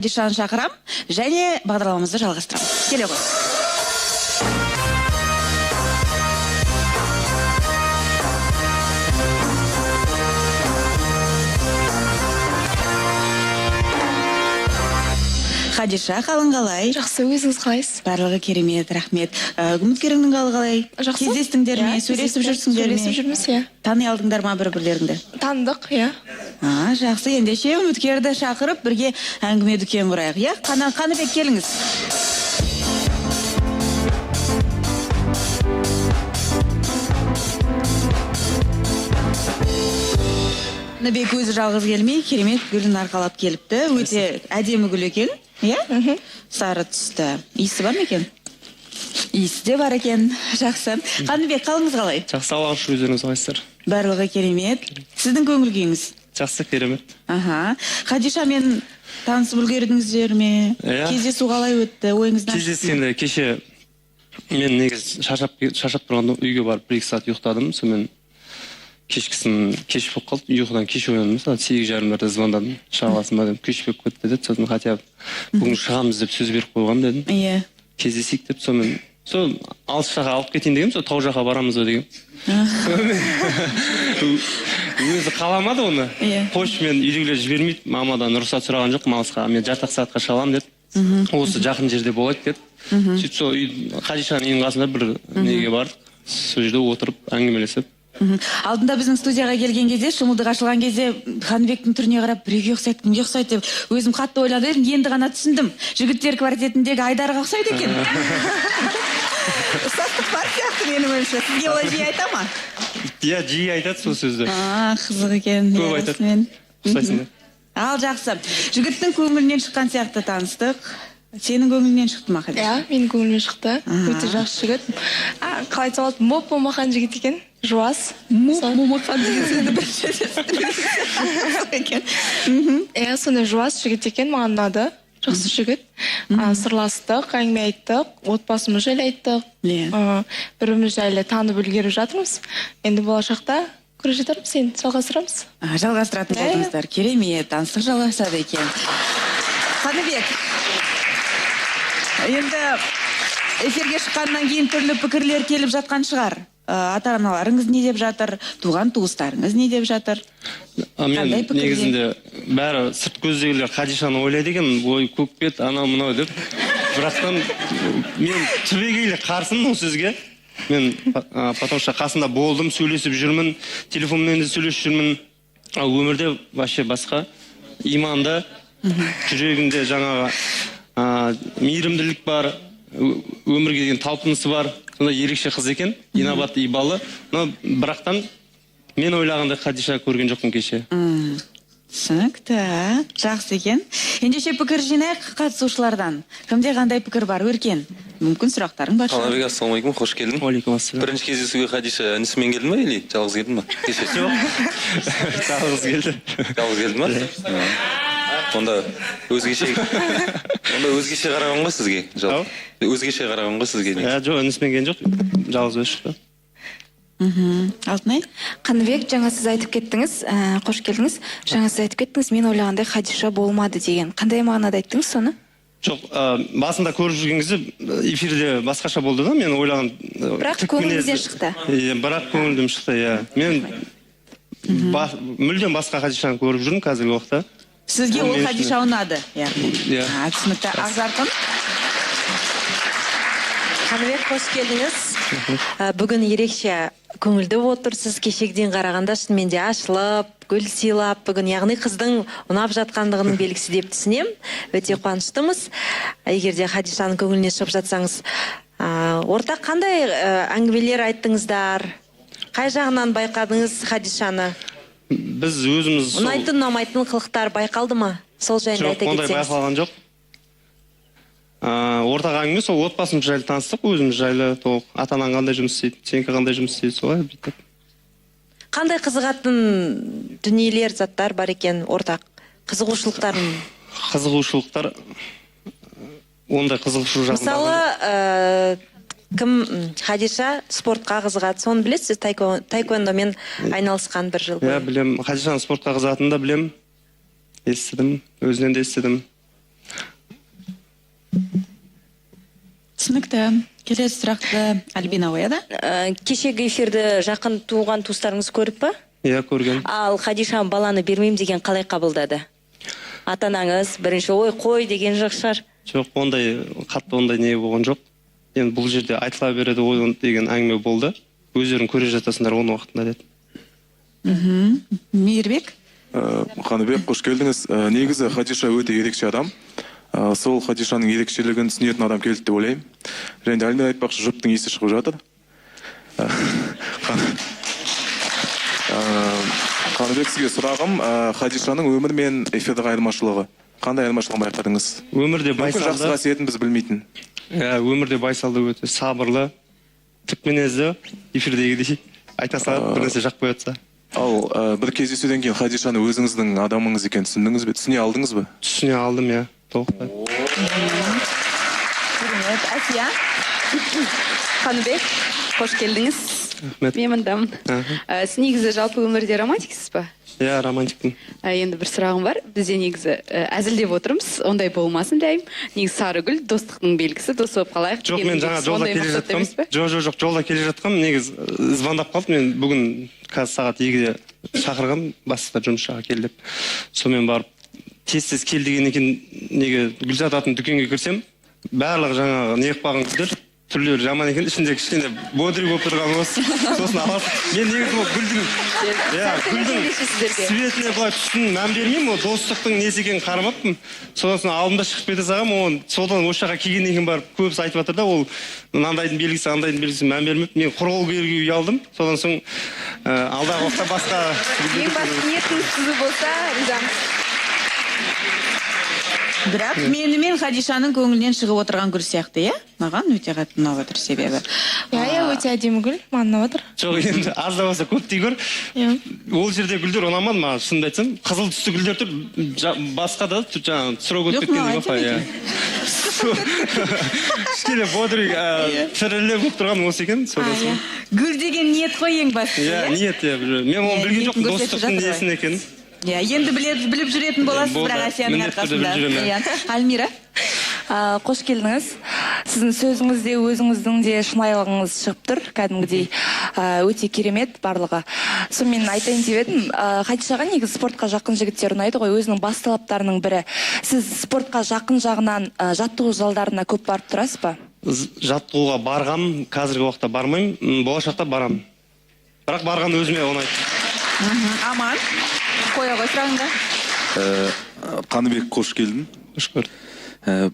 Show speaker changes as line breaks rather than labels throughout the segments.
Хадишаны шақырам және бағдарламамызды жалғастырамыз. Келе ғой. Хадиша, қалың қалай?
Жақсы, өзіңіз қалайсыз?
Барлығы керемет, рахмет. Үміткеріңнің қалы қалай?
Жақсы.
Кездестіңдер ме?
Иә,
Сөйлесіп
кездестік.
жүрсіңдер ме?
Сөйлесіп жүрміз, иә.
Тани алдыңдар ма бір-бірлеріңді?
Таныдық, иә.
А, жақсы, ендеше үміткерді шақырып, бірге әңгіме дүкен құрайық. Иә, Қаныбек, келіңіз. Қаныбек өзі жалғыз келмей, керемет гүлін арқалап келіпті. Өте әдемі гүл екен, иә? Сары түсті. Иісі бар ма екен? Иісі де бар екен. Жақсы. Қаныбек, қалыңыз қалай?
Жақсы, Аллаға шүкір, өздеріңіз қалайсыздар?
Барлығы керемет. Сіздің көңіл күйіңіз?
Жақсы, керемет.
Аха. Хадишамен танысып үлгердіңіздер ме?
Иә.
Кездесу қалай өтті? Ойыңыздан
Кездескенде кеше мен негізі шаршап тұрғанда үйге барып 1-2 сағат ұйықтадым. Сонымен кешкісін кеш болып қалды. Ұйқыдан кеш ояндым. Сағат 8:30-дарда звондадым. Шыға аласың ба деп. Кеш болып кетті деді. Сосын хотя бы бүгін шығамыз деп сөз беріп қойғанмын дедім.
Иә.
Кездесейік деп, сонымен сол алыс жаққа алып кетейін дегенмін, сол тау жаққа барамыз ба дегенмін. Өзі қаламады оны.
Иә.
Қойшы, мен үйдегілер жібермейді, мамадан рұқсат сұраған жоқпын алысқа, мен жарты ақ сағатқа шыға аламын деді. Осы жақын жерде болады деді. Сөйтіп сол үй, Хадишаның үйінің қасында бір неге бардық, сол жерде отырып әңгімелесіп.
Алдында біздің студияға келген кезде, шымылдық ашылған кезде Қаныбектің түріне қарап, біреуге ұқсайды, кімге ұқсайды деп өзім қатты ойлап едім, енді ғана түсіндім. Жігіттер квартетіндегі Айдарға ұқсайды екен. Ұқсастық бар сияқты менің ойымша. Сізге олай жиі айта ма?
Иә, жиі айтады сол сөзді.
А, қызық екен.
Көп
Иә,
айтады.
расымен.
Ұқсайсың деп.
Ал жақсы. Жігіттің көңілінен шыққан сияқты таныстық. Сенің көңіліңнен шықты ма, Хадиша?
Иә, менің көңілімнен шықты. Өте жақсы жігіт. Қалай айтсам болады, моп момақан жігіт екен. Жуас.
Моп момақан деген сөзді бірінші рет естідім екен.
Иә, сондай жуас жігіт екен, маған ұнады. Жақсы жігіт. Сырластық, әңгіме айттық, отбасымыз жайлы айттық.
Иә.
Біріміз жайлы танып үлгеріп жатырмыз. Енді болашақта көре жатармыз, енді жалғастырамыз.
А, жалғастыратын
Иә.
болдыңыздар. Керемет, таныстық жалғасады екен. Қаныбек, енді эфирге шыққаннан кейін түрлі пікірлер келіп жатқан шығар. Ата-аналарыңыз не деп жатыр, туған туыстарыңыз не деп жатыр?
А мен
Қандай пікірде?
негізінде бәрі сырт көздегілер Хадишаны ойлайды екен, ой, көкбет, анау мынау деп. Бірақтан мен түбегейлі қарсымын ол сөзге. Мен потому что қасында болдым, сөйлесіп жүрмін, телефонмен де сөйлесіп жүрмін. Ал өмірде вообще басқа, иманды, жүрегінде жаңағы мейірімділік бар, өмірге деген талпынысы бар, сондай ерекше қыз екен, инабатты, ибалы. Но бірақтан мен ойлағандай Хадиша көрген жоқпын кеше.
Түсінікті, жақсы екен. Ендеше пікір жинайық қатысушылардан. Кімде қандай пікір бар? Өркен, мүмкін сұрақтарың бар шығар.
Қаныбек, ассалаумағалейкум, қош келдің.
Уағалейкум ассалам.
Бірінші кездесуге Хадиша інісімен келді ма или жалғыз келді ма? Кеше.
Жоқ, жалғыз келді.
Жалғыз келді ма? Онда өзгеше, онда өзгеше қараған ғой сізге. Жалпы. Өзгеше қараған ғой сізге.
Иә, жоқ, інісімен келген жоқ, жалғыз өзі шықты.
Алтынай?
Қаныбек, жаңа сіз айтып кеттіңіз, қош келдіңіз. Жаңа сіз айтып кеттіңіз, мен ойлағандай Хадиша болмады деген. Қандай мағынада айттыңыз соны?
Жоқ, басында көріп жүрген кезде эфирде басқаша болды да, мен ойлаған.
Бірақ
тік
көңіліңізден
мінезді.
шықты.
Иә, бірақ көңілімнен шықты, иә. Мен мүлдем басқа Хадишаны көріп жүрмін қазіргі уақытта.
Сізге ол
Мен
Хадиша ұнады, яғни.
Иә.
А, түсінікті. Ақжарқын?
Қаныбек, қош келдіңіз. Бүгін ерекше көңілді отырсыз. Кешегіден қарағанда шынымен де ашылып, гүл сыйлап, бүгін яғни қыздың ұнап жатқандығының белгісі деп түсінем. Өте қуаныштымыз. Егер де Хадишаның көңіліне шығып жатсаңыз, ортақ қандай әңгімелер айттыңыздар? Қай жағынан байқадыңыз Хадишаны?
Біз өзіміз сол-
Ұнайтын, ұнамайтын қылықтар байқалды ма? Сол жайында
Жоқ,
айта
ондай
кетсеңіз.
байқалған жоқ. Ортақ әңгіме сол отбасымыз жайлы таныстық, өзіміз жайлы толық. Ата анаң қандай жұмыс істейді, сенікі қандай жұмыс істейді, солай бүйтіп.
Қандай қызығатын дүниелер, заттар бар екен ортақ? Қызығушылықтарын?
Қызығушылықтар, ондай қызығушылық жағын
Мысалы, кім, Хадиша спортқа қызығады, соны білесіз, таэквондомен айналысқан бір жыл
Иә,
бойы.
білем. Хадишаның спортқа қызығатынын да білем. Естідім, өзінен де естідім.
Түсінікті. Келесі сұрақты Альбина қояды.
Кешегі эфирді жақын туған туыстарыңыз көріп па?
Иә, көрген.
Ал Хадиша баланы бермеймін деген қалай қабылдады? Ата анаңыз бірінші ой қой деген жоқ шығар.
Жоқ, ондай қатты ондай не болған жоқ. Енді бұл жерде айтыла береді ғой деген әңгіме болды. Өздерің көре жатасыңдар оның уақытында деді.
Мейірбек.
Қаныбек, қош келдіңіз. Негізі Хадиша өте ерекше адам. Сол Хадишаның ерекшелігін түсінетін адам келді деп ойлаймын. Және де Альмира айтпақшы, жұптың иісі шығып жатыр. Ә, Қан- Ә, Қаныбек, сізге сұрағым, Хадишаның өмір мен эфирдегі айырмашылығы. Қандай айырмашылығын байқадыңыз?
Өмірде
Мүмкін жақсы
байсалды.
қасиетін біз білмейтін.
Иә, өмірде байсалды, өте сабырлы, тік мінезді, эфирдегідей айта салады бір нәрсе жақпай жатса.
Ал бір кездесуден кейін Хадишаны өзіңіздің адамыңыз екенін түсіндіңіз бе? Түсіне алдыңыз ба?
Түсіне алдым, иә, толықтай.
Керемет. Әсия.
Қаныбек, қош келдіңіз.
Рахмет.
Мен мындамын. Сіз негізі жалпы өмірде романтиксіз ба?
Иә, романтикпін.
Енді бір сұрағым бар. Бізде негізі әзілдеп отырмыз, ондай болмасын дәйім. Негізі сары гүл достықтың белгісі, дос болып қалайық
Жоқ, мен
деген
жаңа жолда
ондай
келе
мақсатта
жатқам.
емес пе?
Жоқ, жоқ, жоқ, жолда келе жатқам, негізі звондап қалды. Мен бүгін қазір сағат 2-де шақырғам, бастықта жұмыс жаққа кел деп. Сонымен барып тез тез кел деген екен, неге гүл сататын дүкенге кірсем, барлығы жаңағы не қылып қалған гүлдер, түрлері жаман екен, ішінде кішкене бодрый болып тұрған осы. Сосын аласың. Мен негізі ол гүлдің, иә, гүлдің
сіздерге.
цветіне былай түсін мән бермеймін, ол достықтың несі екенін қарамаппын. Содан соң алдымда шығып кете салғанмын, оны содан осы жаққа келгеннен кейін барып көбісі айтып жатыр да, ол мынандайдың белгісі, андайдың белгісі, мән бермеппін. Мен құр қол келуге ұялдым. Содан соң алдағы уақытта басқа
Ең басты ниетіңіз түзу болса, ризамыз.
Бірақ менімен Хадишаның көңілінен шығып отырған гүл сияқты, иә? Маған өте қатты ұнап отыр себебі.
Иә, өте әдемі гүл, маған ұнап отыр.
Жоқ, енді аз да болса көп дей көр.
Иә.
Ол жерде гүлдер ұнамады маған, шынымды айтсам. Қызыл түсті гүлдер тұр, басқа да жаңағы срок өтіп
Жоқ,
кеткен
мынау
деп па, иә. Кішкене бодрый, тірілі болып тұрған осы екен, содан соң.
Гүл деген ниет қой ең бастысы.
Иә, ниет, иә. Мен оны
Иә,
білген
ниетін
жоқпын,
көрсетіп
достықтың
жатыр ғой.
несін екенін.
Иә, енді біліп жүретін боласыз,
Болды,
бірақ Әсияның
міндетті түрде
арқасында.
біліп жүремін,
Иә. Альмира.
Қош келдіңіз. Сіздің сөзіңіз де, өзіңіздің де шынайылығыңыз шығып тұр кәдімгідей. Өте керемет барлығы. Сонымен айтайын деп едім, Хадишаға негізі спортқа жақын жігіттер ұнайды ғой, өзінің бас талаптарының бірі. Сіз спортқа жақын жағынан жаттығу залдарына көп барып тұрасыз ба?
Жаттығуға барғам, қазіргі уақытта бармаймын, болашақта барамын. Бірақ барған өзіме ұнайды.
Аман, қоя ғой сұрағыңды.
Қаныбек, қош келдің.
Қош көрдік.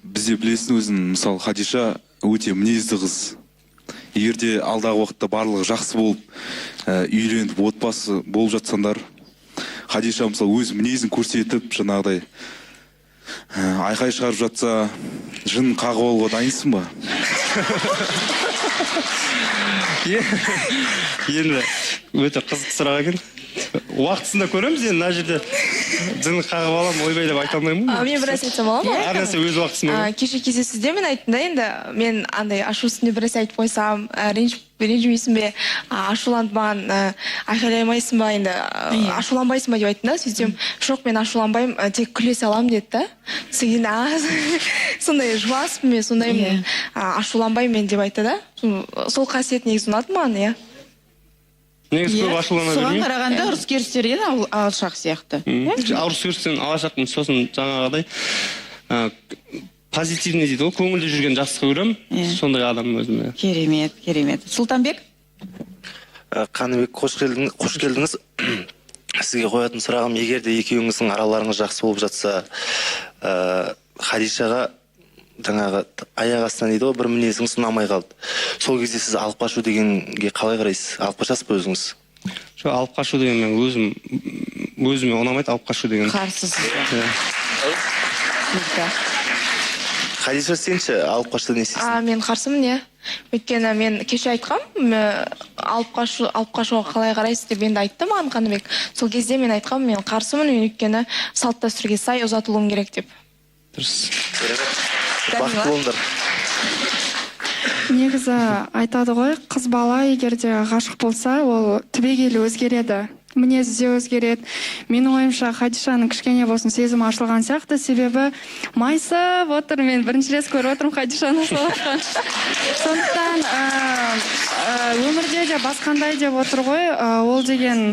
Бізде білесің өзің, мысалы, Хадиша өте мінезді қыз. Егер де алдағы уақытта барлығы жақсы болып, үйленіп, отбасы болып жатсаңдар, Хадиша, мысалы, өз мінезін көрсетіп, жаңағыдай айқай шығарып жатса, жын қағып алуға дайынсың ба?
Енді өте қызық сұрақ екен. Уақытысында көреміз енді, мына жерде жын қағып аламын, ойбай деп айта алмаймын ғой.
Мен бір нәрсе айтсам бола ма?
Әр нәрсе өз уақытысымен.
Кеше кездесуде мен айттым да, енді мен андай ашу үстінде бір нәрсе айтып қойсам, ренжімейсің бе, ашуланып маған айқайламайсың ба, енді ашуланбайсың ба деп айттым да. Сөйтсем, жоқ, мен ашуланбаймын, тек күле саламын деді да. Содан кейін, сондай жуаспын мен, сондаймын, ашуланбаймын мен деп айтты да. Сол қасиет негізі ұнады маған, иә.
Негізі көп
Иә.
ашулана
Соған
бермеймін.
қарағанда ұрыс керістерден алшақ сияқты.
Ұрыс керістен алшақпын, сосын жаңағыдай позитивный дейді ғой, көңілді жүрген жақсы көремін.
Иә.
Сондай адам өзім. Иә.
Керемет, керемет. Сұлтанбек?
Қаныбек, қош келдің, қош келдіңіз. Сізге қоятын сұрағым, егер де екеуіңіздің араларыңыз жақсы болып жатса, Хадишаға жаңағы аяқ астынан дейді ғой, бір мінезіңіз ұнамай қалды. Сол кезде сіз алып қашу дегенге қалай қарайсыз? Алып қашасыз ба өзіңіз?
Жоқ, алып қашу деген мен өзіме ұнамайды алып қашу деген.
Қарсысыз.
Иә.
Түсінікті.
Хадиша, сен ше, алып қашса не істейсің?
Мен қарсымын, иә. Өйткені мен кеше айтқам, алып қашуға қалай қарайсыз деп енді айтты маған Қаныбек. Сол кезде мен айтқам, мен қарсымын, мен өйткені салт дәстүрге сай ұзатылуым керек деп.
Дұрыс.
Бақытты болыңдар.
Негізі айтады ғой, қыз бала егер де ғашық болса, ол түбегейлі өзгереді. Мінезі де өзгереді. Менің ойымша, Хадишаның кішкене болсын сезімі ашылған сияқты, себебі майысып отыр. Мен бірінші рет көріп отырмын Хадишаны осылай. Сондықтан өмірде де басқандай деп отыр ғой. Ол деген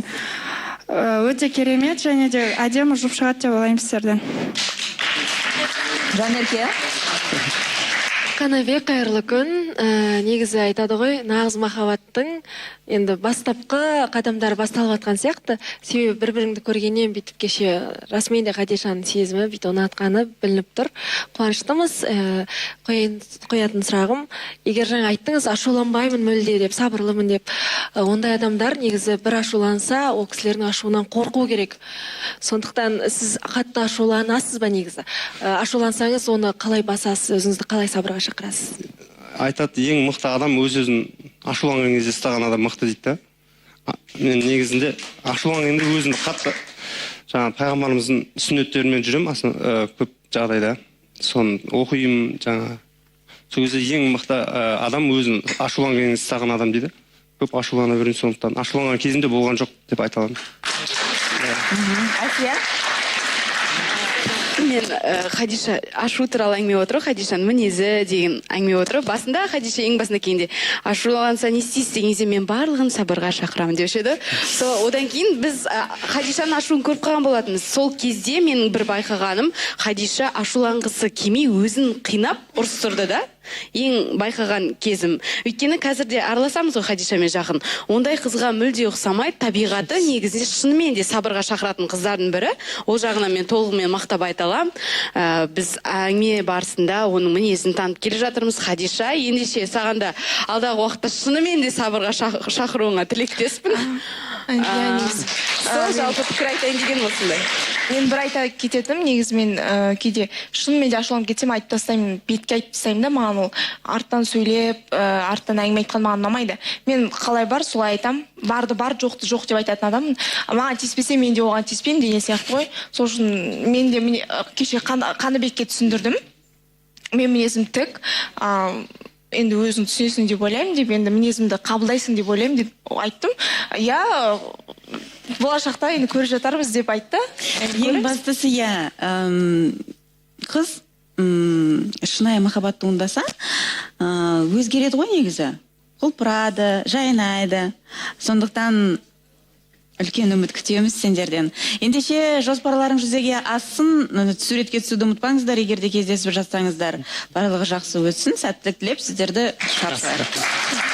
өте керемет және де әдемі жұп шығады деп ойлаймын сіздерден.
Жанерке.
Қанабек, қайырлы күн. Негізі айтады ғой, нағыз махаббаттың енді бастапқы қадамдары басталып жатқан сияқты, себебі бір біріңді көргеннен бүйтіп, кеше расымен де Хадишаның сезімі бүйтіп ұнатқаны білініп тұр, қуаныштымыз. Қоятын сұрағым: егер жаңа айттыңыз, ашуланбаймын мүлде деп, сабырлымын деп. Ондай адамдар негізі бір ашуланса, ол кісілердің ашуынан қорқу керек. Сондықтан сіз қатты ашуланасыз ба негізі? Ашулансаңыз, оны қалай басасыз, өзіңізді қалай сабырға шақырасыз?
Айтады, ең мықты адам өз өзін ашуланған кезде ұстаған адам мықты дейді да. Мен негізінде ашуланған кезде өзімді қатты, жаңағы пайғамбарымыздың сүннеттерімен жүремін көп жағдайда соны оқимын. Жаңағы сол кезде ең мықты адам өзін ашуланған кезде ұстаған адам дейді. Көп ашулана беремін, сондықтан ашуланған кезімде болған жоқ деп айта аламын.
Әсия.
Мен Хадиша ашу туралы әңгіме отыр ғой, Хадишаның мінезі деген әңгіме отыр ғой. Басында Хадиша ең басында келгенде, ашуланса не істейсіз деген кезде, мен барлығын сабырға шақырамын деуші еді. Сол одан кейін біз Хадишаның ашуын көріп қалған болатынбыз. Сол кезде менің бір байқағаным, Хадиша ашуланғысы келмей, өзін қинап ұрыстырды да, ең байқаған кезім. Өйткені қазір де араласамыз ғой Хадишамен жақын, ондай қызға мүлде ұқсамайды табиғаты. Негізінде шынымен де сабырға шақыратын қыздардың бірі, ол жағынан мен толығымен мақтап айта аламын. Біз әңгіме барысында оның мінезін танып келе жатырмыз. Хадиша, ендеше саған да алдағы уақытта шынымен де сабырға шақыруыңа тілектеспін.
Иә, негізі.
Сол жалпы пікір айтайын деген осындай.
Мен бір айта кететінім, негізі мен кейде шынымен де ашуланып кетсем, айтып тастаймын, бетке айтып тастаймын да. Маған ол арттан сөйлеп, арттан әңгіме айтқан маған ұнамайды. Мен қалай бар, солай айтамын, барды бар, жоқты жоқ деп айтатын адаммын. Маған тиіспесе, мен де оған тиіспеймін деген сияқты ғой. Сол үшін мен де міне, кеше Қаныбекке түсіндірдім, мен мінезім тік, енді өзің түсінесің деп ойлаймын деп, енді мінезімді қабылдайсың деп ойлаймын деп айттым. Иә, болашақта енді көріп жатармыз деп айтты. Енді
Ең
көреміз.
бастысы, иә, қыз шынайы махаббат туындаса, өзгереді ғой негізі, құлпырады, жайнайды. Сондықтан үлкен үміт күтеміз сендерден. Ендеше жоспарларың жүзеге ассын. Суретке түсуді ұмытпаңыздар, егер де кездесіп жатсаңыздар. Барлығы жақсы өтсін, сәттілік тілеп, сіздерді шығарып салайық.